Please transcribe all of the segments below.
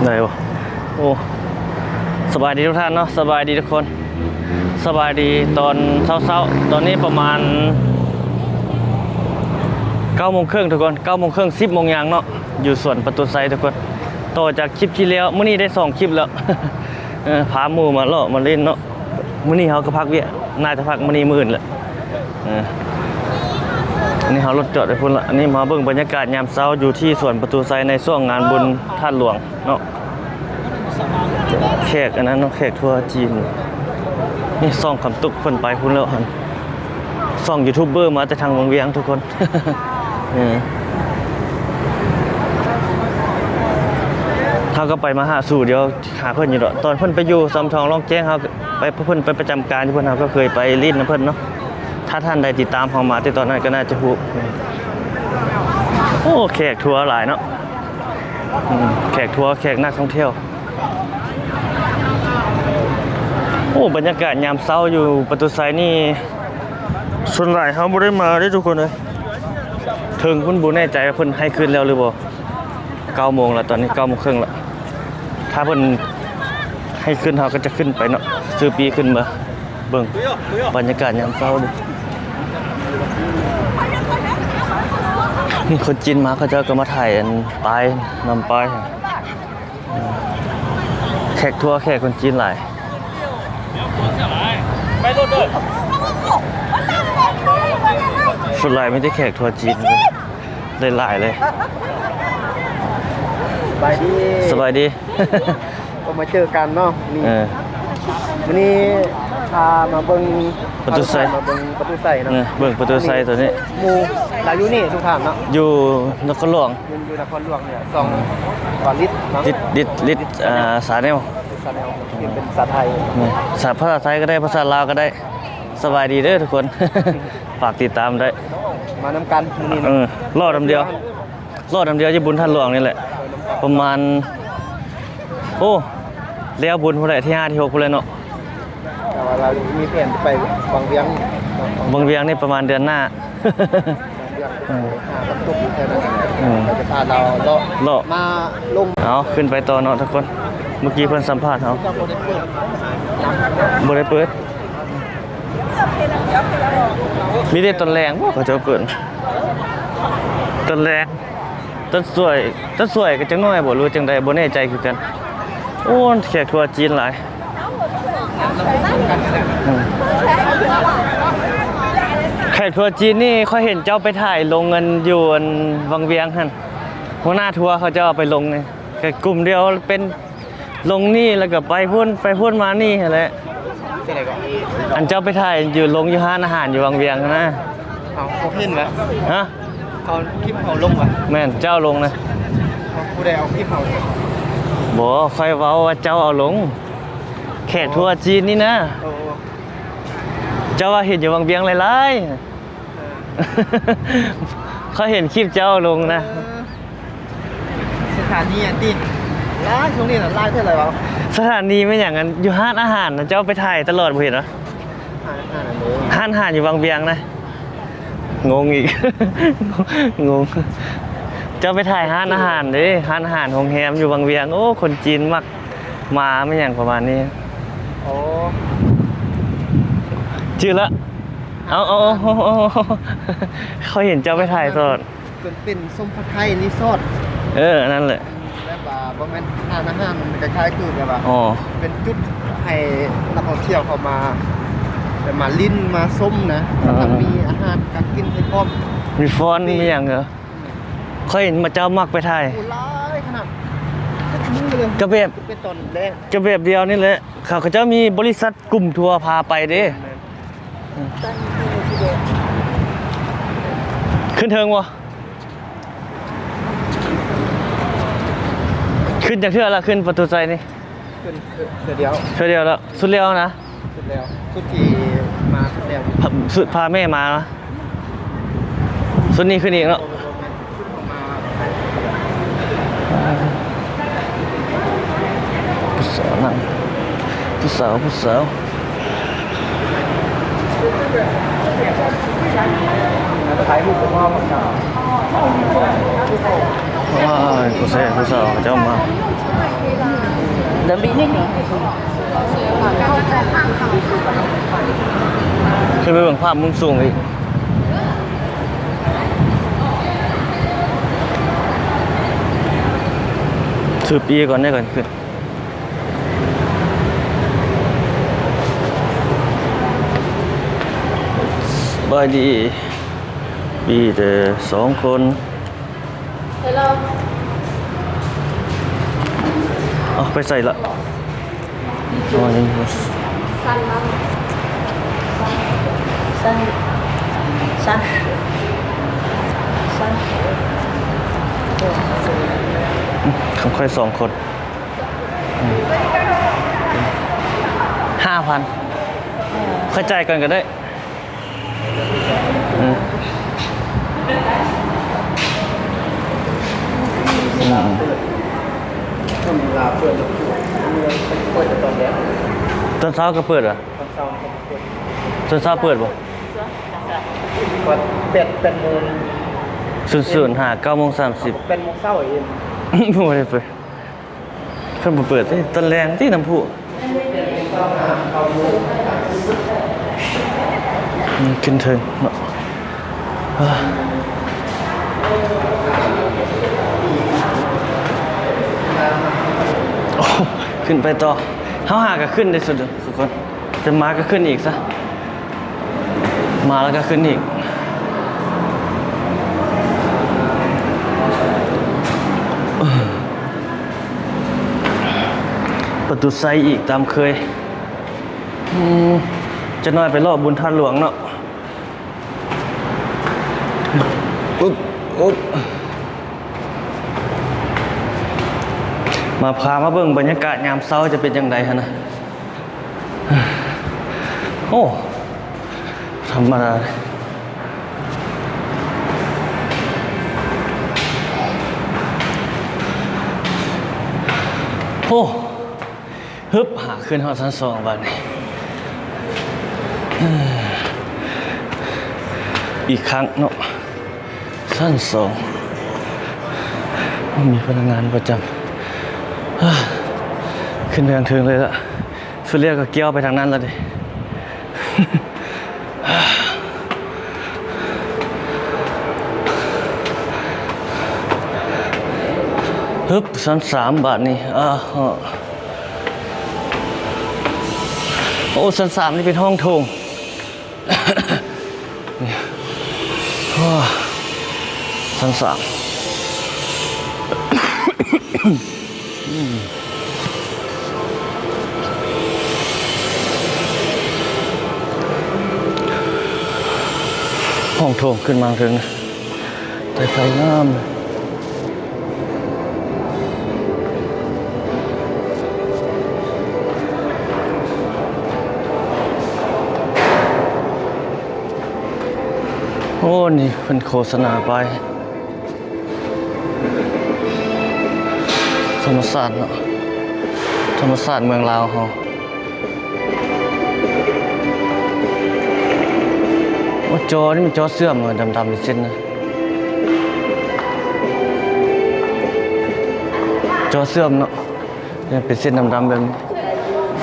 ໄດ້ບໍ່? ໂອ້ ສະບາຍດີທຸກທ່ານເນາະ, ສະບາຍດີທຸກຄົນ, ສະບາຍດີຕອນເຊົ້າໆ. ຕອນນີ້ປະມານເກົ້າໂມງເຄິ່ງທຸກຄົນ, ເກົ້າໂມງເຄິ່ງ ສິບໂມງຍ່າງເນາະ, ຢູ່ສວນປະຕູໄຊທຸກຄົນ. ຕໍ່ຈາກຄລິບທີ່ແລ້ວ, ມື້ນີ້ໄດ້ສອງຄລິບແລ້ວ. ເອີ ພາໝູ່ມາເລາະມາຫຼິ້ນເນາະ. ມື້ນີ້ເຮົາກໍພັກວຽກ, ໜ້າຈະພັກມື້ນີ້ມື້ອື່ນແຫຼະ. ເອີ ອັນນີ້ເຮົາລົດຈອດໄວ້ພຸ້ນລະ. ອັນນີ້ມາເບິ່ງບັນຍາກາດຍາມເຊົ້າຢູ່ທີ່ສວນປະຕູໄຊໃນຊ່ວງງານບຸນທາດຫຼວງເນາະ. ແຂກອັນນັ້ນເນາະ, ແຂກທົວຈີນ. ນີ້ຊ່ອງຄຳຕຸກເພິ່ນໄປພຸ້ນແລ້ວຫັ້ນ. ຊ່ອງຢູທູບເບີມາແຕ່ທາງວັງວຽງທຸກຄົນ. ເອີ ເຮົາກໍໄປມາຫາສູ່ ດຽວຫາເພິ່ນຢູ່ດອກ. ຕອນເພິ່ນໄປຢູ່ຊຳທອງລ່ອງແຈ້ງ ເຮົາໄປ ເພິ່ນໄປປະຈຳການຢູ່ພຸ້ນ, ເຮົາກໍເຄີຍໄປຫຼິ້ນນຳເພິ່ນເນາະ. ຖ້າທ່ານໃດຕິດຕາມເຮົາມາແຕ່ຕອນນັ້ນກໍໜ້າຈະຮູ້. ໂອ້ ແຂກທົວຫຼາຍເນາະ. ອືມ ແຂກທົວ ແຂກນັກທ່ອງທ່ຽວ. ໂອ້ ບັນຍາກາດຍາມເຊົ້າຢູ່ປະຕູໄຊນີ້ ສ່ວນຫຼາຍເຮົາບໍ່ໄດ້ມາເດ້ທຸກຄົນເອີຍ. ເທິງພຸ້ນບໍ່ແນ່ໃຈວ່າເພິ່ນໃຫ້ຂຶ້ນແລ້ວຫຼືບໍ່. ເກົ້າໂມງແລ້ວ, ຕອນນີ້ເກົ້າໂມງເຄິ່ງແລ້ວ. ຖ້າເພິ່ນໃຫ້ຂຶ້ນ ເຮົາກໍຈະຂຶ້ນໄປເນາະ, ຊື້ປີ້ຂຶ້ນມາເບິ່ງບັນຍາກາດຍາມເຊົ້າເດ້. ນີ້ຄົນຈີນມາ ເຂົາເຈົ້າກໍມາຖ່າຍອັນປ້າຍ, ນຳປ້າຍ. ແຂກທົວ ແຂກຄົນຈີນຫຼາຍ, ສ່ວນຫຼາຍມີແຕ່ແຂກທົວຈີນ ຫຼາຍໆເລີຍ. ສະບາຍດີ ສະບາຍດີ. ກໍມາເຈີກັນເນາະ ນີ້ ເອີ ມື້ນີ້ພາມາເບິ່ງປະຕູໄຊ, ມາເບິ່ງປະຕູໄຊເນາະ. ເອີ ເບິ່ງປະຕູໄຊໂຕນີ້ ໝູ່ລາວຢູ່ນີ້ທຸກທ່ານເນາະ, ຢູ່ນະຄອນຫຼວງ. ຢູ່ ຢູ່ນະຄອນຫຼວງນີ້ແຫຼະ ຊ່ອງ ອືມ ວາລິດເນາະ, ລິດ ລິດ ລິດ ອ່າ ຊາແນວ ຊາແນວ ພິມເປັນພາສາໄທ. ນີ້ ພາສາໄທກໍໄດ້ ພາສາລາວກໍໄດ້. ສະບາຍດີເດີທຸກຄົນ, ຝາກຕິດຕາມໄດ້. ມານຳກັນມື້ນີ້ເນາະ. ເອີ ເລາະນຳດຽວ ເລາະນຳດຽວຢູ່ບຸນທາດຫຼວງນີ້ແຫຼະ. ປະມານ ໂອ້ ແລ້ວບຸນພຸ້ນແຫຼະ ທີຫ້າ ທີຫົກ ພຸ້ນແຫຼະເນາະ. ແຕ່ວ່າລາວມີແຜນໄປວັງວຽງເນາະ, ວັງວຽງນີ້ປະມານເດືອນໜ້າ. ເອີ ຫາຄຳຕົກຢູ່ແຖວນັ້ນ ເອີ ຈະພາລາວເລາະ ເລາະມາລົງ. ເອົາ ຂຶ້ນໄປຕໍ່ເນາະທຸກຄົນ. ເມື່ອກີ້ເພິ່ນສຳພາດເຮົາ ບໍ່ໄດ້ເປີດ ມີແຕ່ຕອນແລງບໍ່ເຂົາເຈົ້າເປີດ, ຕອນແລງ. ຕອນສວຍ ຕອນສວຍກໍຈັກໜ້ອຍບໍ່ ຫຼືວ່າຈັ່ງໃດ ບໍ່ແນ່ໃຈຄືກັນ. ໂອ້ ແຂກທົວຈີນຫຼາຍ. ອືມ ແຂກທົວຈີນນີ້ ຂ້ອຍເຫັນເຈົ້າໄປຖ່າຍລົງອັນ ຢູ່ອັນວັງວຽງຫັ້ນ, ຫົວໜ້າທົວເຂົາເຈົ້າເອົາໄປລົງນີ້ ກໍກຸ່ມດຽວເປັນ ລົງນີ້ແລ້ວກໍໄປພຸ້ນ ໄປພຸ້ນມານີ້ຫັ້ນແຫຼະ. ຈັ່ງໃດກໍ ອັນເຈົ້າໄປຖ່າຍຢູ່ ລົງຢູ່ຮ້ານອາຫານຢູ່ວັງວຽງຫັ້ນນະ. ເອົາ ບໍ່ເຫັນຫວາ? ຮະ? ເຂົາຄລິບເຂົາລົງຫວາ? ແມ່ນ ເຈົ້າລົງນະ. ເອົາ ຜູ້ໃດເອົາຄລິບເຮົາ? ບໍ່ ຂ້ອຍເວົ້າວ່າເຈົ້າເອົາລົງ ແຂກທົວຈີນນີ້ນະ. ໂອ້ ເຈົ້າວ່າເຫັນຢູ່ວັງວຽງຫຼາຍໆ. ເອີ ຂ້ອຍເຫັນຄລິບເຈົ້າລົງນະ. ເອີ ສະຖານີອັນຕິ ຫຼາຍ ຊ່ວງນີ້ນະ ຫຼາຍເທົ່າໃດວະ? ສະຖານີແມ່ນຫຍັງ? ອັນຢູ່ຮ້ານອາຫານນະ ເຈົ້າໄປຖ່າຍຕະຫຼອດບໍ່ເຫັນຫວາ? ຮ້ານອາຫານອັນໃດ? ຮ້ານອາຫານຢູ່ວັງວຽງນະ. ງົງອີກ ງົງ. ເຈົ້າໄປຖ່າຍຮ້ານອາຫານເດ້ ຮ້ານອາຫານໂຮງແຮມຢູ່ວັງວຽງ. ໂອ້ ຄົນຈີນມັກມາແມ່ນຫຍັງປະມານນີ້. ໂອ້ ຈື່ລະ. ເອົາ ເອົາ ເອົາ ເອົາ ເອົາ ເຂົາເຫັນເຈົ້າໄປຖ່າຍຕະຫຼອດ. ເປັນ ເປັນສົມພະໄທຣີສອດ. ເອີ ອັນນັ້ນແຫຼະ. ແບບວ່າບໍ່ແມ່ນຮ້ານອາຫານ, ມັນຄ້າຍໆຄືແບບວ່າ ອໍ ເປັນຈຸດໃຫ້ນັກທ່ອງທ່ຽວເຂົ້າມາ ແບບມາຫຼິ້ນມາຊົມນະ. ເອີ ແລ້ວກໍມີອາຫານການກິນໃຫ້ພ້ອມ, ມີຟ້ອນ ຟຣີ ມີຫຍັງເອີ. ອືມ ຂ້ອຍເຫັນເຈົ້າມັກໄປຖ່າຍ. ໂອ້ ຫຼາຍຂະໜາດ ທຸກມື້ເລີຍ. ກໍແບບ ເປັນຕອນແລກ ກໍແບບດຽວນີ້ແຫຼະ. ເຂົາ ເຂົາເຈົ້າມີບໍລິສັດກຸ່ມທົວພາໄປເດ້. ແມ່ນ ແມ່ນ. ຂຶ້ນເທິງບໍ່? ຂຶ້ນຈັກເທື່ອລະ? ຂຶ້ນປະຕູໄຊນີ້ ຂຶ້ນເທື່ອດຽວ. ເທື່ອດຽວລະ? ສຸດແລ້ວນະ? ສຸດແລ້ວ ສຸດທີ່ມາສຸດແລ້ວ. ພາ ສຸດ ພາແມ່ມານະ? ສຸດນີ້ຂຶ້ນອີກເນາະ. ຜູ້ສາວນັ້ນ ຜູ້ສາວ ຜູ້ສາວ ຖ່າຍຮູບກັບເຮົາ. ວ້າຍ ຜູ້ຊາຍ ຜູ້ສາວເຂົາເຈົ້າມາ. ດຳບີນິດໜຶ່ງ ຂຶ້ນໄປເບິ່ງພາບມຸມສູງອີກ ຖືປີກ່ອນເດ້ ກ່ອນຂຶ້ນ. ສະບາຍດີ ມີແຕ່ສອງຄົນ. ເອົາ ໄປໃສລະ? ອໍ ນີ້ ຊັ້ນເນາະ ຊັ້ນ ຊັ້ນ ຊັ້ນ ຂອງຂ້ອຍສອງຄົນ ຫ້າພັນ ຂ້ອຍຈ່າຍກ່ອນກໍໄດ້. ອືມ ອືມ ຕອນເຊົ້າກໍເປີດຫວາ? ຕອນເຊົ້າກໍເປີດ ຕອນເຊົ້າເປີດບໍ່? ຕອນເຊົ້າເປີດບໍ່? ແປດ ແປດໂມງ ສູນສູນຫາເກົ້າໂມງສາມສິບ ແປດໂມງເຊົ້າເອງ ບໍ່ໄດ້ເປີດ. ເພິ່ນບໍ່ເປີດຕິ ຕອນແລງຕິ ນ້ຳພຸ. ອືມ ຂຶ້ນເທິງເນາະ ໂອ້ ຂຶ້ນໄປຕໍ່. ເຮົາຫາກໍຂຶ້ນໄດ້ສຸດທຸກຄົນ ແຕ່ມາກໍຂຶ້ນອີກຊະ. ມາແລ້ວກໍຂຶ້ນອີກ. ປະຕູໄຊອີກຕາມເຄີຍ. ອືມ ຈັກໜ້ອຍໄປເລາະບຸນທາດຫຼວງເນາະ. ອຶບ ອຶບ ມາ ພາມາເບິ່ງບັນຍາກາດຍາມເຊົ້າຈະເປັນຈັ່ງໃດຫັ້ນນະ. ໂອ້ ທຳມະດາ. ໂອ້ ຮຶບ ຫາຂຶ້ນຮອດຊັ້ນສອງບາດນີ້ ອີກຄັ້ງເນາະ. ຊັ້ນສອງ ມີພະນັກງານປະຈຳ. ຂຶ້ນໄປທາງເທິງເລີຍລະ. ສຸດແລ້ວກໍກ້ຽວໄປທາງນັ້ນລະເດ. ຮຶບ ຊັ້ນສາມບາດນີ້. ອາ ໂອ້ ຊັ້ນສາມນີ້ເປັນຫ້ອງໂຖງ. ໂອ້ ຊັ້ນສາມ ຫ້ອງໂຖງ ຂຶ້ນມາເທິງ ແຕ່ໄຟງາມ. ໂອ້ ນີ້ເພິ່ນໂຄສະນາປ້າຍທຳມະຊາດເນາະ ທຳມະຊາດເມືອງລາວເຮົາ. ໂອ້ ຈໍນີ້ມັນຈໍເຊື່ອມ ດຳໆເປັນເສັ້ນນະ ຈໍເຊື່ອມເນາະ ເປັນເສັ້ນດຳໆແບບນີ້.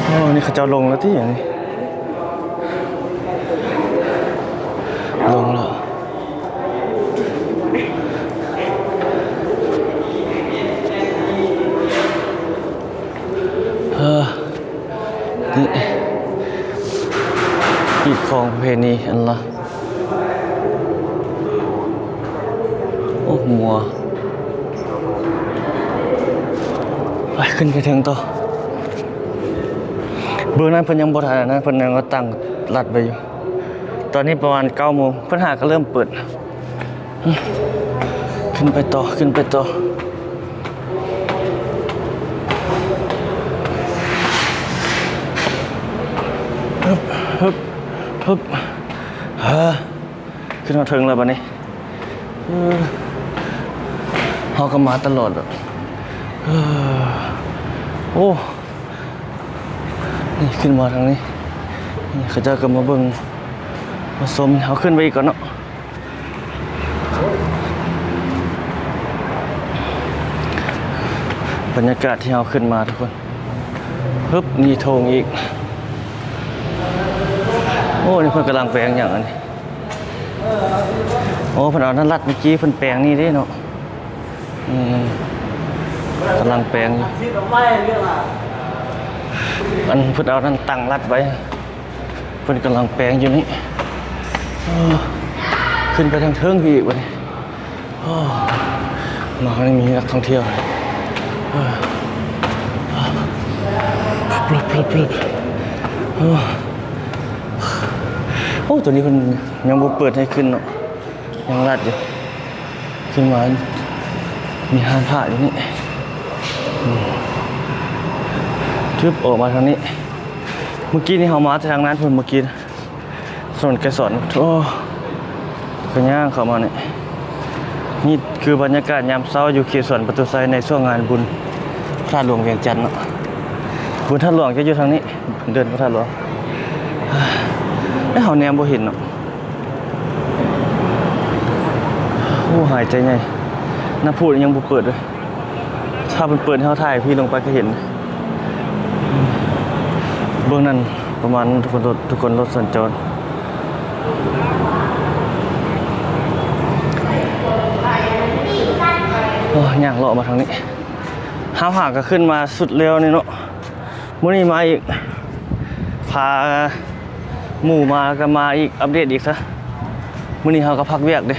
ໂອ້ ນີ້ເຂົາເຈົ້າລົງແລ້ວຕິ ອັນນີ້ ລົງແລ້ວ. ເອີ ນີ້ ຮີດຄອງປະເພນີອັນລະ ໂອ້ ມົວ. ໄປ ຂຶ້ນໄປເທິງຕໍ່. ເບື້ອງນັ້ນເພິ່ນຍັງບໍ່ທັນອັນນັ້ນ ເພິ່ນຍັງຕັ້ງລັດໄວ້ຢູ່. ຕອນນີ້ປະມານເກົ້າໂມງ ເພິ່ນຫາກໍເລີ່ມເປີດ. ຂຶ້ນໄປຕໍ່ ຂຶ້ນໄປຕໍ່. ຮຶບ ຮຶບ ຮຶບ ເອີ ຂຶ້ນມາເທິງແລ້ວບາດນີ້. ເອີ ເຮົາກໍມາຕະຫຼອດແລ້ວ. ເອີ ໂອ້ ນີ້ຂຶ້ນມາທາງນີ້ ນີ້ເຂົາເຈົ້າກໍມາເບິ່ງມາຊົມ. ເຮົາຂຶ້ນໄປອີກກ່ອນເນາະ. ຮຶບ ບັນຍາກາດທີ່ເຮົາຂຶ້ນມາທຸກຄົນ. ຮຶບ ມີໂຖງອີກ. ໂອ້ ນີ້ເພິ່ນກຳລັງແປງຫຍັງອັນນີ້? ໂອ້ ເພິ່ນເອົານັ້ນລັດ ເມື່ອກີ້ເພິ່ນແປງນີ້ເດ້ເນາະ. ອືມ ກຳລັງແປງຢູ່. ອັນເພິ່ນເອົານັ້ນຕັ້ງລັດໄວ້ ເພິ່ນກຳລັງແປງຢູ່ນີ້. ເອີ ຂຶ້ນໄປທາງເທິງອີກບັດນີ້. ໂອ້ ມານີ້ມີນັກທ່ອງທ່ຽວ. ເອີ ໂອ້ ໂອ້ ໂຕນີ້ເພິ່ນຍັງບໍ່ເປີດໃຫ້ຂຶ້ນເນາະ. ຍັງລັດຢູ່. ຂຶ້ນມາມີຮ້ານພະຢູ່ນີ້. ອືມ ຈຶບ ອອກມາທາງນີ້. ເມື່ອກີ້ນີ້ເຮົາມາແຕ່ທາງນັ້ນພຸ້ນ ເມື່ອກີ້ ຖະໜົນໄກສອນ. ໂອ້ ກະຍ່າງເຂົ້າມານີ້. ນີ້ຄືບັນຍາກາດຍາມເຊົ້າຢູ່ເຂດສວນປະຕູໄຊ ໃນຊ່ວງງານບຸນພະທາດຫຼວງວຽງຈັນເນາະ. ບຸນທາດຫຼວງຈະຢູ່ທາງນີ້. ເດີນພະທາດຫຼວງ ແລ້ວເຮົາແນມບໍ່ເຫັນເນາະ. ໂອ້ ຫາຍໃຈໃຫຍ່. ນ້ຳພຸຍັງບໍ່ເປີດເລີຍ. ຖ້າເພິ່ນເປີດໃຫ້ເຮົາຖ່າຍພີ້ລົງໄປກະເຫັນ. ເບິ່ງນັ້ນ ປະມານທຸກຄົນ ລົດ ທຸກຄົນລົດສັນຈອນ. ໂອ້ ຍ່າງເລາະມາທາງນີ້. ເຮົາຫາກະຂຶ້ນມາສຸດແລ້ວນີ້ເນາະ. ມື້ນີ້ມາອີກ ພາໝູ່ມາ ກະມາອີກ ອັບເດດອີກຊະ. ມື້ນີ້ເຮົາກະພັກວຽກເດ້.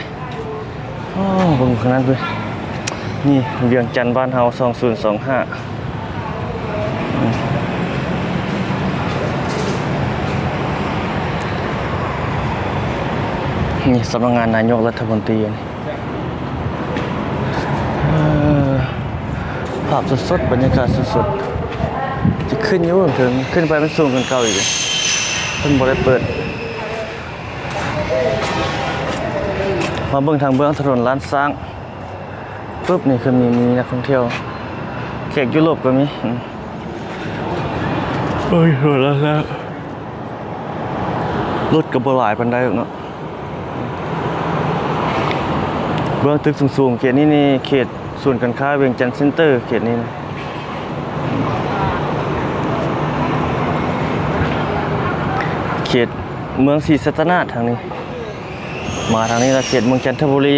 ໂອ້ ເບິ່ງຂ້າງນັ້ນເວີຍ. ນີ້ວຽງຈັນບ້ານເຮົາ ສອງສູນສອງຫ້າ. ນີ້ສຳນັກງານນາຍົກລັດຖະມົນຕີ. ເອີ ພາບສົດໆ ບັນຍາກາດສົດໆ. ຈະຂຶ້ນຢູ່ເທິງ ຂຶ້ນໄປມັນສູງກວ່າເກົ່າອີກ. ເພິ່ນບໍ່ໄດ້ເປີດ. ມາເບິ່ງທາງເບື້ອງຖະໜົນລ້ານຊ້າງ. ປຶບ ນີ້ຄືມີ ມີນັກທ່ອງທ່ຽວ ແຂກຢູໂຣບກະມີ. ອືມ ໂອ້ຍ ໂຫ ແລ້ວ ແລ້ວ ລົດກະບໍ່ຫຼາຍປານໃດດອກເນາະ. ເບື້ອງຕຶກສູງໆ ເຂດນີ້ນີ້ ເຂດສູນການຄ້າວຽງຈັນເຊັນເຕີ ເຂດນີ້ນະ. ເຂດເມືອງສີສັດຕະນາກທາງນີ້. ມາທາງນີ້ລະເຂດເມືອງຈັນທະບູລີ.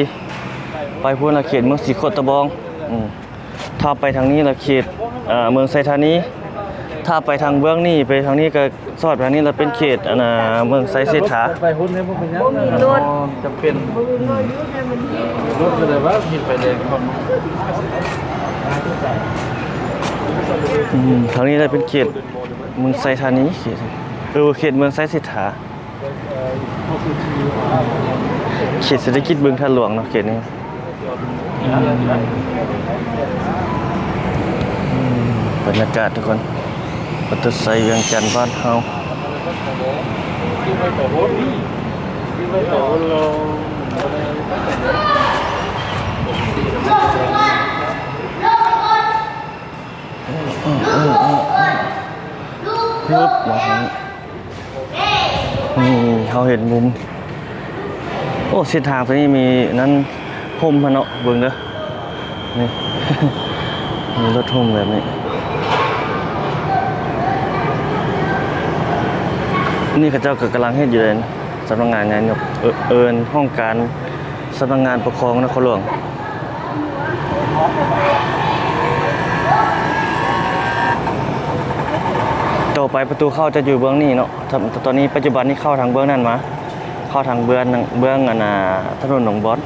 ໄປພຸ້ນລະເຂດເມືອງສີໂຄດຕະບອງ. ອືມ ຖ້າໄປທາງນີ້ລະເຂດ ເອີ ເມືອງໄຊທານີ. ຖ້າໄປທາງເບື້ອງນີ້ ໄປທາງນີ້ກະສອດໄປທາງນີ້ລະເປັນເຂດ ອັນນ່າ ເມືອງໄຊເສດຖາ. ໄປພຸ້ນໄດ້ບໍ່ເປັນຫຍັງ ຈຳເປັນ. ອືມ ລົດກະໄດ້ວ່າມີໄຟແດງ. ອືມ ທາງນີ້ລະເປັນເຂດເມືອງໄຊທານີ ເຂດ ເອີ ເຂດເມືອງໄຊເສດຖາ. ເຂດເສດຖະກິດບຶງທາດຫຼວງເນາະ ເຂດນີ້. ອືມ ບັນຍາກາດທຸກຄົນ ປະຕູໄຊວຽງຈັນບ້ານເຮົາ. ຮຶບ ມາທາງນີ້ ນີ້ເຮົາເຫັນມຸມ. ໂອ້ ເສັ້ນທາງໂຕນີ້ມີນັ້ນ ຮົ່ມຫັ້ນເນາະ ເບິ່ງເດີ ນີ້ ມີລົດຮົ່ມແບບນີ້. ນີ້ເຂົາເຈົ້າກະກຳລັງເຮັດຢູ່ເດ້ ສຳນັກງານນາຍົກ ເອີ ເອີ້ນຫ້ອງການ ສຳນັກງານປົກຄອງນະຄອນຫຼວງ. ຕໍ່ໄປປະຕູເຂົ້າຈະຢູ່ເບື້ອງນີ້ເນາະ. ຕອນນີ້ປັດຈຸບັນນີ້ເຂົ້າທາງເບື້ອງນັ້ນມາ ເຂົ້າທາງເບື້ອງ ເບື້ອງ ອັນນ່າ ຖະໜົນໜອງບອນ.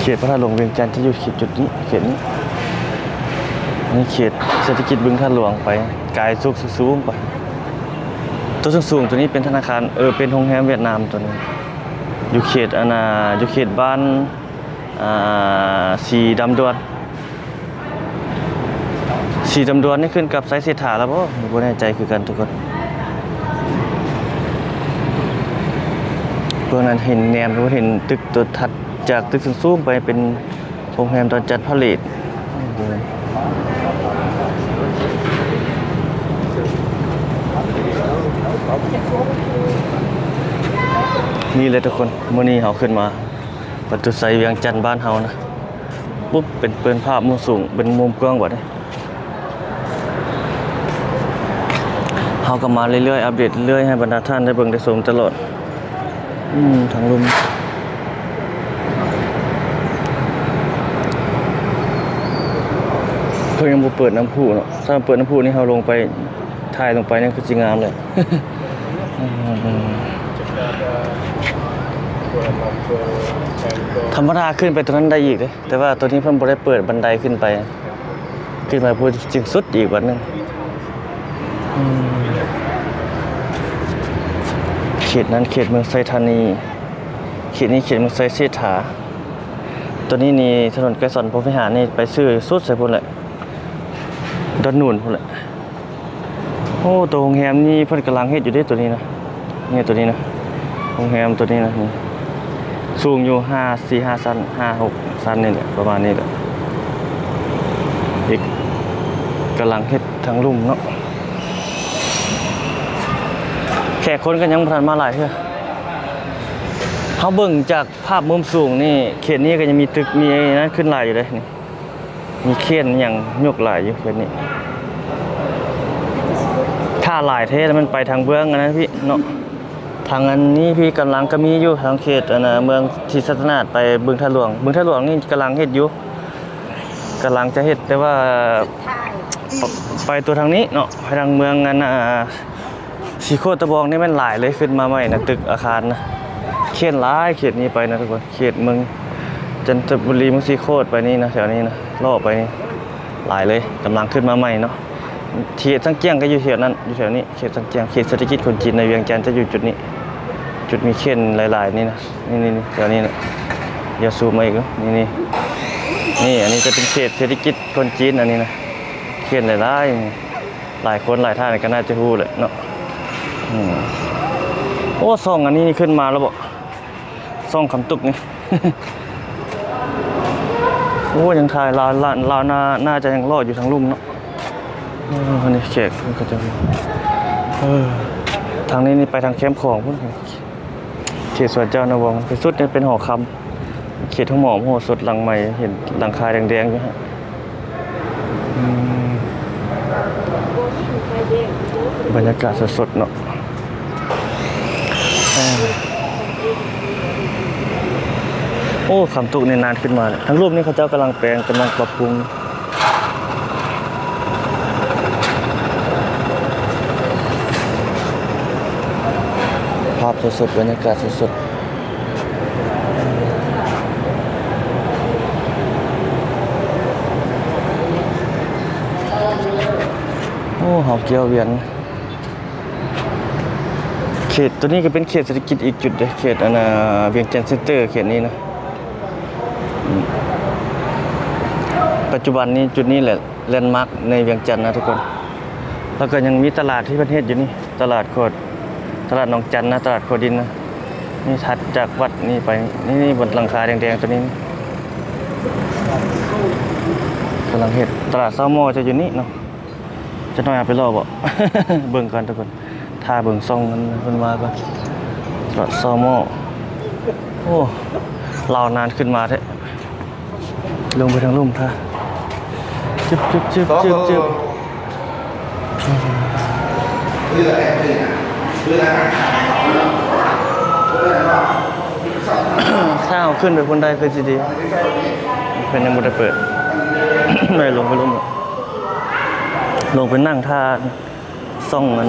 ເຂດພະທາດຫຼວງວຽງຈັນຈະຢູ່ເຂດຈຸດນີ້ ເຂດນີ້. ນີ້ເຂດເສດຖະກິດບຶງທາດຫຼວງໄປ ກາຍສຸກສູງໄປ. ໂຕສູງໆ ໂຕນີ້ເປັນທະນາຄານ ເອີ ເປັນໂຮງແຮມຫວຽດນາມໂຕນີ້ ຢູ່ເຂດ ອັນນ່າ ຢູ່ເຂດບ້ານ ອ່າ ສີດຳດວນ. ສີດຳດວນນີ້ຂຶ້ນກັບໄຊເສດຖາລະບໍ່? ບໍ່ແນ່ໃຈຄືກັນທຸກຄົນ. ເບື້ອງນັ້ນເຫັນແນມ ເຫັນຕຶກໂຕຖັດຈາກຕຶກສູງໆ ໄປເປັນໂຮງແຮມດອນຈັນພາເລດ. ນີ້ແຫຼະທຸກຄົນ ມື້ນີ້ເຮົາຂຶ້ນມາ ປະຕູໄຊວຽງຈັນບ້ານເຮົານະ. ປຸບ ເປັນ ເປັນພາບມຸມສູງ ເປັນມຸມກວ້າງບັດນີ້. ເຮົາກໍມາເລື້ອຍໆ ອັບເດດເລື້ອຍໃຫ້ບັນດາທ່ານໄດ້ເບິ່ງໄດ້ຊົມຕະຫຼອດ. ອືມ ທາງລຸ່ມ ເພິ່ນຍັງບໍ່ເປີດນ້ຳພຸເນາະ. ຖ້າເປີດນ້ຳພຸນີ້ ເຮົາລົງໄປ ຖ່າຍລົງໄປນີ້ຄືຊິງາມເລີຍ. ທຳມະດາຂຶ້ນໄປຕົວນັ້ນໄດ້ອີກເດ້ ແຕ່ວ່າຕົວນີ້ເພິ່ນບໍ່ໄດ້ເປີດບັນໄດຂຶ້ນໄປ ຂຶ້ນໄປພຸ້ນຈຶ່ງສຸດອີກບັດໜຶ່ງ. ເຂດນັ້ນເຂດເມືອງໄຊທານີ ເຂດນີ້ເຂດເມືອງໄຊເສດຖາ. ຕົວນີ້ນີ້ຖະໜົນໄກສອນພົມວິຫານນີ້ ໄປຊື່ສຸດໃສ່ພຸ້ນແຫຼະ ດອນນູນພຸ້ນແຫຼະ. ໂອ້ ໂຕໂຮງແຮມນີ້ເພິ່ນກຳລັງເຮັດຢູ່ເດ້ ໂຕນີ້ນະ ນີ້ ໂຕນີ້ນະ ໂຮງແຮມໂຕນີ້ນະ ນີ້ ສູງຢູ່ຫ້າ ສີ່ຫ້າຊັ້ນ ຫ້າຫົກຊັ້ນນີ້ແຫຼະ ປະມານນີ້ແຫຼະ. ອີກ ກຳລັງເຮັດທາງລຸ່ມເນາະ. ແຂກຄົນກໍຍັງບໍ່ທັນມາຫຼາຍເທື່ອ. ເຮົາເບິ່ງຈາກພາບມຸມສູງນີ້ ເຂດນີ້ກໍຍັງມີຕຶກ ມີອັນນັ້ນຂຶ້ນຫຼາຍຢູ່ເດ້ ນີ້. ມີເຄນຫຍັງຍົກຫຼາຍຢູ່ເຂດນີ້. ຖ້າຫຼາຍແທ້ແລ້ວມັນໄປທາງເບື້ອງອັນນັ້ນພີ້ເນາະ. ທາງອັນນີ້ພີ້ກຳລັງກໍມີຢູ່ ທາງເຂດອັນນ່າ ເມືອງທີ່ໄຊຍະນາດ ໄປບຶງທາດຫຼວງ. ບຶງທາດຫຼວງນີ້ກຳລັງເຮັດຢູ່ ກຳລັງຈະເຮັດ ແຕ່ວ່າ ໄປຕົວທາງນີ້ເນາະ ໄປທາງເມືອງອັນນ່າ ສີໂຄດຕະບອງນີ້ແມ່ນຫຼາຍເລີຍ ຂຶ້ນມາໃໝ່ນະ ຕຶກອາຄານນະ. ເຂດຫຼາຍ ເຂດນີ້ໄປນະທຸກຄົນ ເຂດເມືອງຈັນທະບູລີ ເມືອງສີໂຄດໄປນີ້ນະ ແຖວນີ້ນະ ເລາະໄປນີ້ຫຼາຍເລີຍ ກຳລັງຂຶ້ນມາໃໝ່ເນາະ. ເຂດສັງກຽງກໍຢູ່ແຖວນັ້ນ ຢູ່ແຖວນີ້ ເຂດສັງກຽງ ເຂດເສດຖະກິດຄົນຈີນໃນວຽງຈັນຈະຢູ່ຈຸດນີ້ ຈຸດມີເຂນຫຼາຍໆນີ້ນະ ນີ້ໆໆ ແຖວນີ້ນະ. ດຽວຊູມມາອີກ ນີ້ໆ ນີ້ ອັນນີ້ຈະເປັນເຂດເສດຖະກິດຄົນຈີນ ອັນນີ້ນະ ເຂນຫຼາຍໆ ຫຼາຍຄົນຫຼາຍທ່ານກໍໜ້າຈະຮູ້ແຫຼະເນາະ. ອືມ ໂອ້ ຊ່ອງອັນນີ້ຂຶ້ນມາແລ້ວບໍ? ຊ່ອງຄຳຕຸກນີ້ ໂອ້ ຍັງຖ່າຍລາວ ລາວໜ້າ ໜ້າຈະຍັງເລາະຢູ່ທາງລຸ່ມເນາະ. ເອີ ອັນນີ້ແຂກເພິ່ນກໍຈະ ເອີ ທາງນີ້ນີ້ໄປທາງແຄມຂອງພຸ້ນ ເຂດສວນເຈົ້ານະວົງ ໄປສຸດນີ້ເປັນຫໍຄຳ ເຂດໂຮງໝໍມະໂຫສົດຫຼັງໃໝ່ ເຫັນຫຼັງຄາແດງໆຢູ່ຫັ້ນ. ອືມ ບັນຍາກາດສົດໆເນາະ. ໂອ້ ຄຳຕຸກນີ້ນານຂຶ້ນມາແລ້ວ. ທາງລຸ່ມນີ້ເຂົາເຈົ້າກຳລັງແປງ ກຳລັງປັບປຸງ. ພາບສົດໆ ບັນຍາກາດສົດໆ. ໂອ້ ເຮົາກຽວວຽນ ເຂດ ຕົວນີ້ກໍເປັນເຂດເສດຖະກິດອີກຈຸດເດ້ ເຂດອັນນ່າ ວຽງຈັນເຊັນເຕີ ເຂດນີ້ນະ. ອືມ ປັດຈຸບັນນີ້ຈຸດນີ້ແຫຼະ ແລນມາກໃນວຽງຈັນນະທຸກຄົນ. ແລ້ວກໍຍັງມີຕະຫຼາດທີ່ເພິ່ນເຮັດຢູ່ນີ້ ຕະຫຼາດຂົວ ຕະຫຼາດໜອງຈັນນະ ຕະຫຼາດຂົວດິນນະ. ນີ້ຖັດຈາກວັດນີ້ໄປ ນີ້ ນີ້ ບົນຫຼັງຄາແດງໆຕົວນີ້ ກຳລັງເຮັດ. ຕະຫຼາດຊາວໝໍ້ຈະຢູ່ນີ້ເນາະ. ຈັກໜ້ອຍເອົາໄປເລາະເບາະ ເບິ່ງກ່ອນທຸກຄົນ ຖ້າເບິ່ງຊ່ອງມັນ ເພິ່ນວ່າກ່ອນ ຕະຫຼາດຊາວໝໍ້. ໂອ້ ລາວນານຂຶ້ນມາແທ້. ລົງໄປທາງລຸ່ມທ່າ ຈຶບ ຈຶບ ຈຶບ ຈຶບ ຈຶບ. ຖ້າເຮົາຂຶ້ນໄປພຸ້ນໄດ້ຄືຊິດີ ເພິ່ນຍັງບໍ່ໄດ້ເປີດ. ໄດ້ລົງໄປລຸ່ມ ລົງໄປນັ່ງທ່າ ຊ່ອງອັນ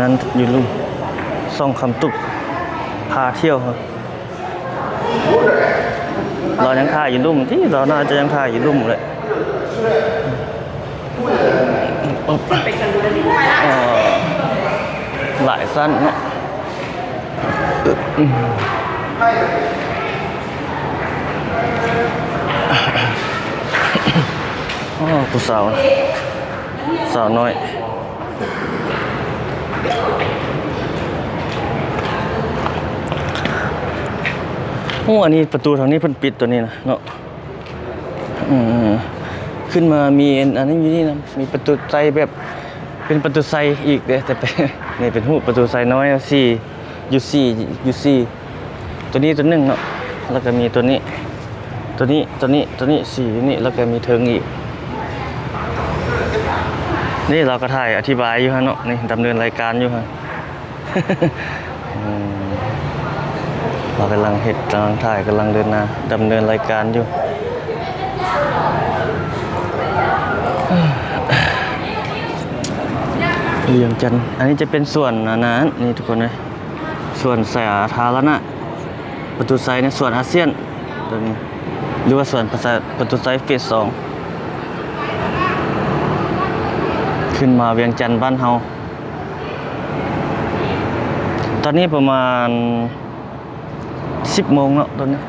ນັ້ນຢູ່ລຸ່ມ ຊ່ອງຄຳຕຸກພາທ່ຽວ. ລາວຍັງຖ່າຍຢູ່ລຸ່ມຕິ ລາວໜ້າຈະຍັງຖ່າຍຢູ່ລຸ່ມແຫຼະ. ເອີ ຫຼາຍຊັ້ນເນາະ. ອໍ ຜູ້ສາວ ສາວນ້ອຍ. ໂອ້ ອັນນີ້ປະຕູທາງນີ້ເພິ່ນປິດຕົວນີ້ນະເນາະ. ອືມ ຂຶ້ນມາມີອັນ ອັນນີ້ຢູ່ນີ້ນຳ ມີປະຕູໄຊແບບ ເປັນປະຕູໄຊອີກເດ້ ແຕ່ເປັນ ນີ້ເປັນຮູບປະຕູໄຊນ້ອຍ ສີ່ ຢູ່ສີ່ ຢູ່ສີ່ ຕົວນີ້ຕົວໜຶ່ງເນາະ ແລ້ວກໍມີຕົວນີ້ ຕົວນີ້ ຕົວນີ້ ຕົວນີ້ ສີນີ້ ແລ້ວກໍມີເທິງອີກ. ນີ້ລາວກໍຖ່າຍອະທິບາຍຢູ່ຫັ້ນເນາະ ນີ້ດຳເນີນລາຍການຢູ່ຫັ້ນ. ອືມ ລາວກຳລັງເຮັດ ກຳລັງຖ່າຍ ກຳລັງເດີນໜ້າ ດຳເນີນລາຍການຢູ່. ວຽງຈັນ ອັນນີ້ຈະເປັນສວນ ອັນນັ້ນ ນີ້ທຸກຄົນເອີຍ ສວນສາທາລະນະ ປະຕູໄຊໃນສວນອາຊຽນຕົວນີ້ ຫຼືວ່າສວນປະຊາ ປະຕູໄຊເຟສສອງ ຂຶ້ນມາວຽງຈັນບ້ານເຮົາ. ຕອນນີ້ປະມານສິບໂມງເນາະ ຕອນນີ້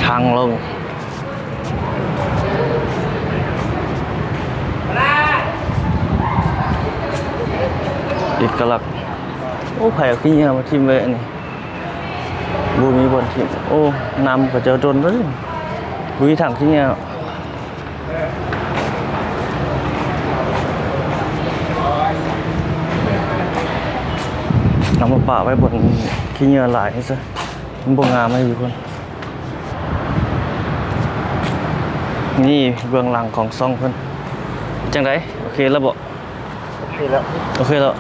ທາງລົງ ເອກະລັກ. ໂອ້ ໃຜເອົາຂີ້ເຫຍື້ອມາຖິ້ມໄວ້ອັນນີ້? ບໍ່ມີບ່ອນຖິ້ມ. ໂອ້ ນ້ຳເຂົາເຈົ້າດົນເລີຍ ບໍ່ມີຖັງຂີ້ເຫຍື້ອ. ເອົາມາປະໄວ້ບ່ອນຂີ້ເຫຍື້ອຫຼາຍຊະ ມັນບໍ່ງາມໃຫ້ທຸກຄົນ. ນີ້ເບື້ອງຫຼັງຂອງຊ່ອງເພິ່ນ ຈັ່ງໃດ? ໂອເຄແລ້ວບໍ? ໂອເຄແລ້ວ ໂອເຄແລ້ວ.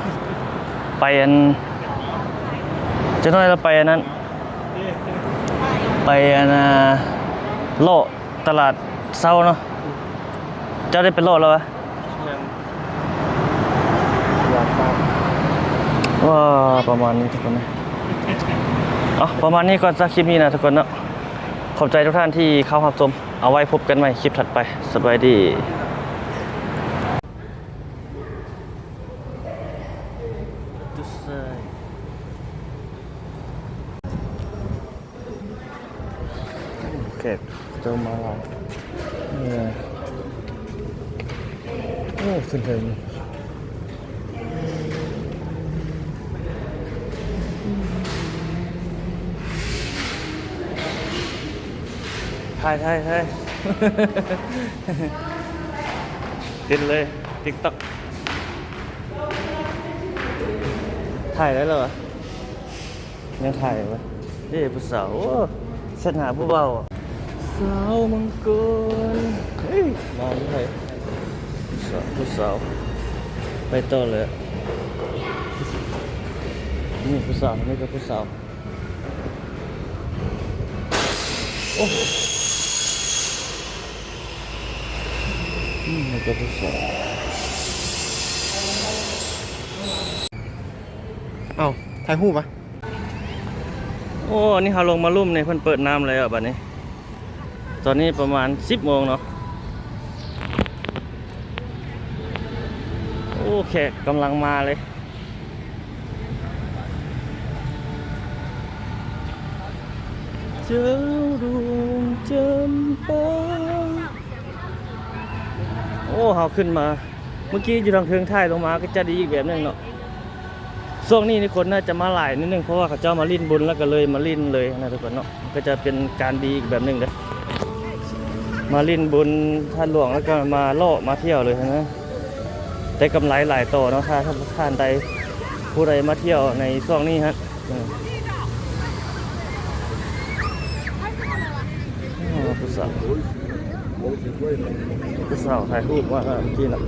ໄປອັນ ຈັກໜ້ອຍລະໄປອັນນັ້ນ ໄປອັນ ເລາະຕະຫຼາດເຊົ້າເນາະ. ເຈົ້າໄດ້ໄປເລາະແລ້ວຫວາ? ແມ່ນ ຕະຫຼາດເຊົ້າ. ວ້າ ປະມານນີ້ທຸກຄົນເອີຍ. ເອົາ ປະມານນີ້ກ່ອນຊະ ຄລິບນີ້ນະທຸກຄົນເນາະ. ຂອບໃຈທຸກທ່ານທີ່ເຂົ້າຮັບຊົມ. ເອົາໄວ້ພົບກັນໃໝ່ຄລິບຖັດໄປ. ສະບາຍດີ. ແຂກເຈົ້າມາຫຼາຍ. ເອີ ໂອ້ ຂຶ້ນເທິງ. ຖ່າຍ ຖ່າຍ ຖ່າຍ ເຕັມເລີຍ ຕິກຕັອກ. ຖ່າຍໄດ້ແລ້ວຫວາ? ຍັງຖ່າຍຢູ່ຫວາ? ເດ້ ຜູ້ສາວ ໂອ້ ແຊດຫາຜູ້ບ່າວ. ສາວມັງກອນ ເອີຍ ມາເມື່ອໃດ? ຜູ້ສາວ ຜູ້ສາວ ໄປຕໍ່ເລີຍ. ນີ້ຜູ້ສາວ ນີ້ກໍຜູ້ສາວ. ໂອ້ ອືມ ນີ້ກໍຜູ້ສາວ. ເອົ້າ ຖ່າຍຮູບຫວາ? ໂອ້ ນີ້ເຮົາລົງມາລຸ່ມນີ້ ເພິ່ນເປີດນ້ຳແລ້ວບັດນີ້. ຕອນນີ້ປະມານສິບໂມງເນາະ. ໂອ້ ແຂກກຳລັງມາເລີຍ. ເຈົ້າດວງຈຳປາ. ໂອ້ ເຮົາຂຶ້ນມາ ເມື່ອກີ້ຢູ່ທາງເທິງ ຖ່າຍລົງມາກໍຈະດີອີກແບບໜຶ່ງເນາະ. ຊ່ວງນີ້ນີ້ຄົນໜ້າຈະມາຫຼາຍໜ້ອຍໜຶ່ງ ເພາະວ່າເຂົາເຈົ້າມາຫຼິ້ນບຸນ ແລ້ວກໍເລີຍມາຫຼິ້ນເລີຍນະທຸກຄົນເນາະ. ກໍຈະເປັນການດີອີກແບບໜຶ່ງເດີ ມາຫຼິ້ນບຸນທາດຫຼວງ ແລ້ວກໍມາເລາະມາທ່ຽວເລີຍນະ. ໄດ້ກຳໄລຫຼາຍຕໍ່ເນາະ ຖ້າທ່ານໃດ ຜູ້ໃດມາທ່ຽວໃນຊ່ວງນີ້ຮະ. ເອີ ໂອ້ ຜູ້ສາວ ຜູ້ສາວຖ່າຍຮູບມາເມື່ອກີ້ນະ.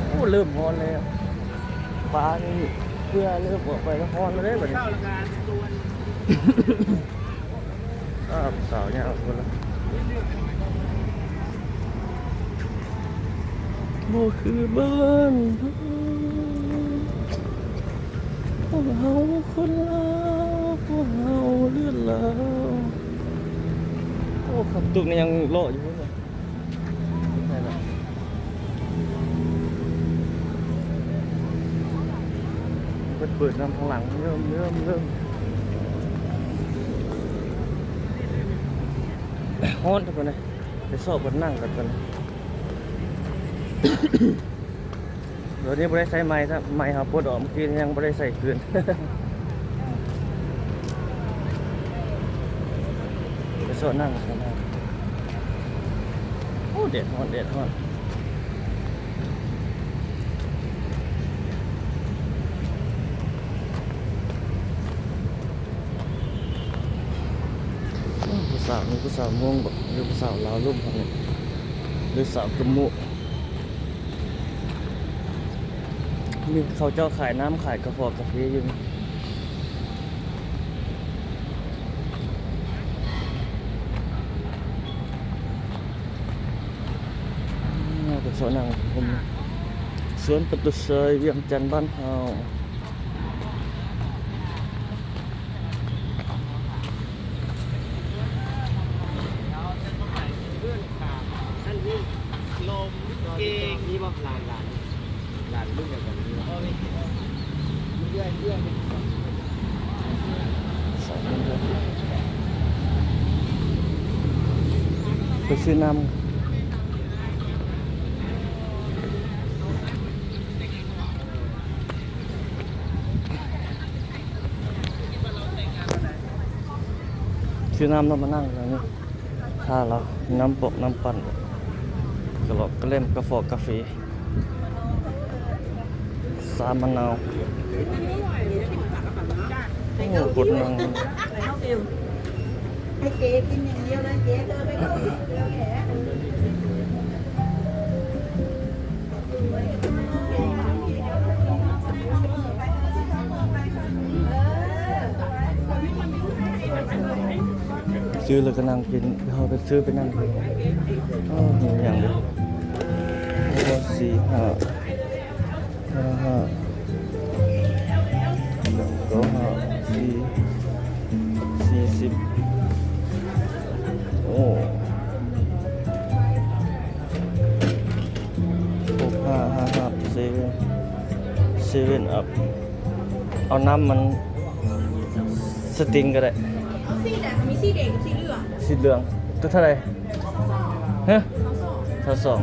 ໂອ້ ເລີ່ມຮ້ອນແລ້ວ ຟ້ານີ້ເພື່ອເລີ່ມອອກໄປແລ້ວ ຮ້ອນແລ້ວເດ້ບັດນີ້. ອ້າວ ສາວຍາວພຸ້ນລະ ບໍ່ຄືບ້ານເຮົາ ພວກເຮົາຄົນລາວ ພວກເຮົາເລືອດລາວ. ໂອ້ ຂັບຕຸກນີ້ຍັງເລາະຢູ່ພຸ້ນນະ. ເປີດ ເປີດນຳທາງຫຼັງ ເລີ່ມ ເລີ່ມ ເລີ່ມ ຮ້ອນທຸກຄົນເອີຍ. ໄປຊອກບ່ອນນັ່ງກ່ອນ ຕອນນີ້ບໍ່ໄດ້ໃສ່ໄມ ໄມເຮົາປົດອອກ ເມື່ອກີ້ຍັງບໍ່ໄດ້ໃສ່ຄືນ. ໄປຊອກນັ່ງ ໂອ້ ແດດຮ້ອນ ແດດຮ້ອນ. ໂອ້ ຜູ້ສາວ ມີຜູ້ສາວມົ້ງບໍ ຫຼືຜູ້ສາວລາວລຸ່ມຫັ້ນນີ້ ຫຼືສາວກະມຸ. ມີເຂົາເຈົ້າຂາຍນ້ຳ ຂາຍກາຟອກກາເຟຢູ່ນີ້. ເປັນສວນຫຍັງ? ສວນປະຕູໄຊ ວຽງຈັນບ້ານເຮົາ. ໄປຊື້ນ້ຳ. ຊື້ນ້ຳແລ້ວມານັ່ງຢູ່ນີ້ ຖ້າລາວ ນ້ຳປອກນ້ຳປັ່ນ ກະຫຼອກກະແລັມ ກາຟອກກາເຟ ຊາມະນາວ. ໂອ້ ກົດນັ່ງ. ໃຫ້ເຈກິນຢ່າງດຽວເລີຍ ເຈເດີນໄປເຂົ້າແຖວ. ຊື້ແລ້ວກໍນັ່ງກິນ ເຮົາໄປຊື້ໄປນັ່ງກິນ. ໂອ້ ມີຫຍັງເດ ໂອ້ ສີ່ ຫ້າ ຫ້າ ຫ້າ ເກົ້າ ຫ້າ ສີ່ ສີ່ສິບ. ໂອ້ ຫົກ ຫ້າ ຫ້າ ຫ້າ ເຊເວັນ ເຊເວັນອັບ. ເອົານ້ຳມັນສະຕິງກໍໄດ້. ເອົາສີໃດ? ມີສີແດງກັບສີເຫຼືອງ. ສີເຫຼືອງ. ຕົວເທົ່າໃດ? ຮະ? ຊາວສອງ.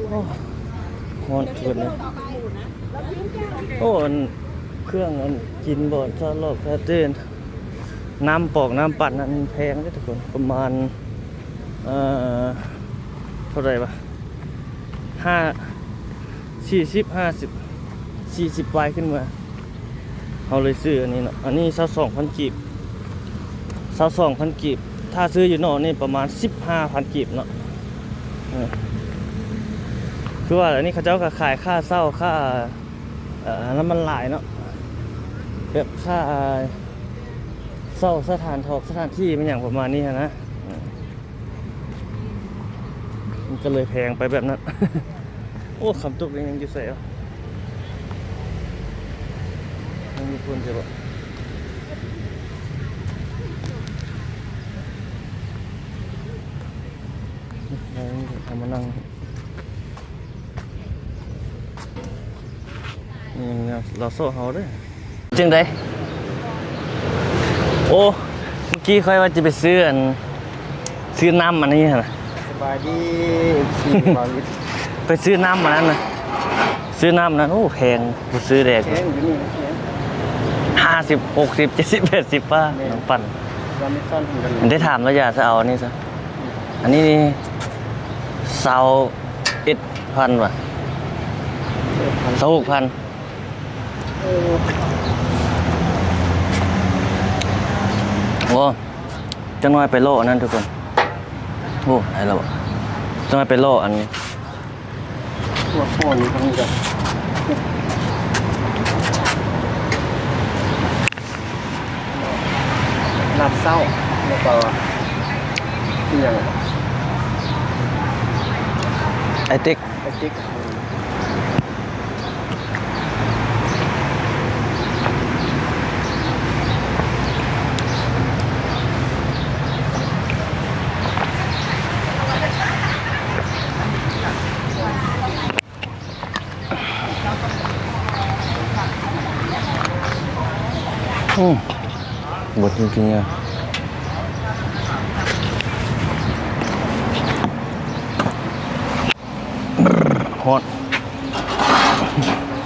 ໂອ້ ຮ້ອນເກີນເລີຍ. ໂອ້ ອັນ ເຄື່ອງອັນກິນບໍ່ ຊາດລອກຊາດເດນ ນ້ຳປອກນ້ຳປັ່ນນັ້ນແພງເດ້ທຸກຄົນ ປະມານ ເອີ ເທົ່າໃດວະ ຫ້າ ສີ່ສິບ ຫ້າສິບ ສີ່ສິບປາຍຂຶ້ນມາ. ເຮົາເລີຍຊື້ອັນນີ້ເນາະ ອັນນີ້ຊາວສອງພັນກີບ ຊາວສອງພັນກີບ. ຖ້າຊື້ຢູ່ນອກນີ້ປະມານສິບຫ້າພັນກີບເນາະ. ເອີ ຄືວ່າອັນນີ້ເຂົາເຈົ້າກໍຂາຍຄ່າເຊົ່າ ຄ່າ ເອີ ອັນນັ້ນມັນຫຼາຍເນາະ ແບບຄ່າເຊົ່າສະຖານຖອກ ສະຖານທີ່ ແມ່ນຫຍັງປະມານນີ້ຫັ້ນນະ. ເອີ ມັນກໍເລີຍແພງໄປແບບນັ້ນ. ໂອ້ ຄຳຕົກນີ້ຍັງຢູ່ໃສວະ? ຄົນຊິບໍ່ ເອົາມານັ່ງ ອືມ ລາວໂຊເຮົາເດ້. ຈັ່ງໃດ? ໂອ້ ເມື່ອກີ້ຂ້ອຍວ່າຈະໄປຊື້ອັນ ຊື້ນ້ຳອັນນີ້ຫັ້ນນະ. ສະບາຍດີ ເອັຟຊີ ບ່າວລິດ ໄປຊື້ນ້ຳອັນນັ້ນນະ ຊື້ນ້ຳນັ້ນ. ໂອ້ ແພງ ບໍ່ຊື້ແດກ ແພງຢູ່ນີ້ນະ ແພງ ຫ້າສິບ ຫົກສິບ ເຈັດສິບ ແປດສິບ ປ້າ ແມ່ນ ນ້ຳປັ່ນ ໄດ້ຖາມລາວຢາ ຈະເອົາອັນນີ້ຊະ. ອັນນີ້ນີ້ ຊາວເອັດພັນ ຫວາ ຊາວຫົກພັນ. ໂອ້ ຈັກໜ້ອຍໄປເລາະອັນນັ້ນທຸກຄົນ. ໂອ້ ໄດ້ແລ້ວ ຈັກໜ້ອຍໄປເລາະອັນ ລາບເຊົ້າ ແລ້ວກໍອີ່ຫຍັງ ໄອເຕັກ ໄອເຕັກ. ອືມ ບໍ່ກິນກິນຫຍັງ ຮອດ.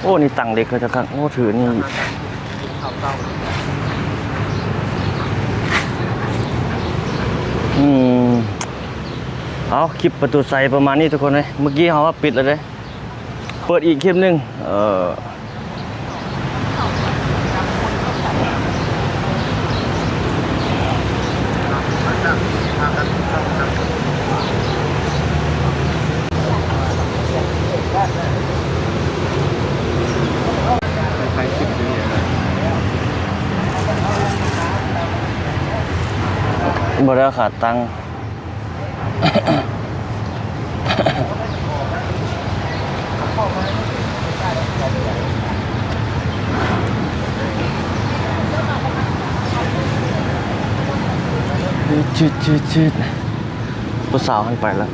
ໂອ້ ນີ້ຕັ່ງເຫຼັກເຂົາຈະຄັກ. ໂອ້ ຖືນີ້ ອືມ ເອົາ ຄລິບປະຕູໄຊປະມານນີ້ທຸກຄົນເອີຍ. ເມື່ອກີ້ເຮົາວ່າປິດແລ້ວເດ້. ເປີດອີກຄລິບໜຶ່ງ ເອີ ບໍ່ໄດ້ເອົາຂາຕັ້ງ. ຈືດໆ ຜູ້ສາວຫັ້ນໄປແລ້ວ.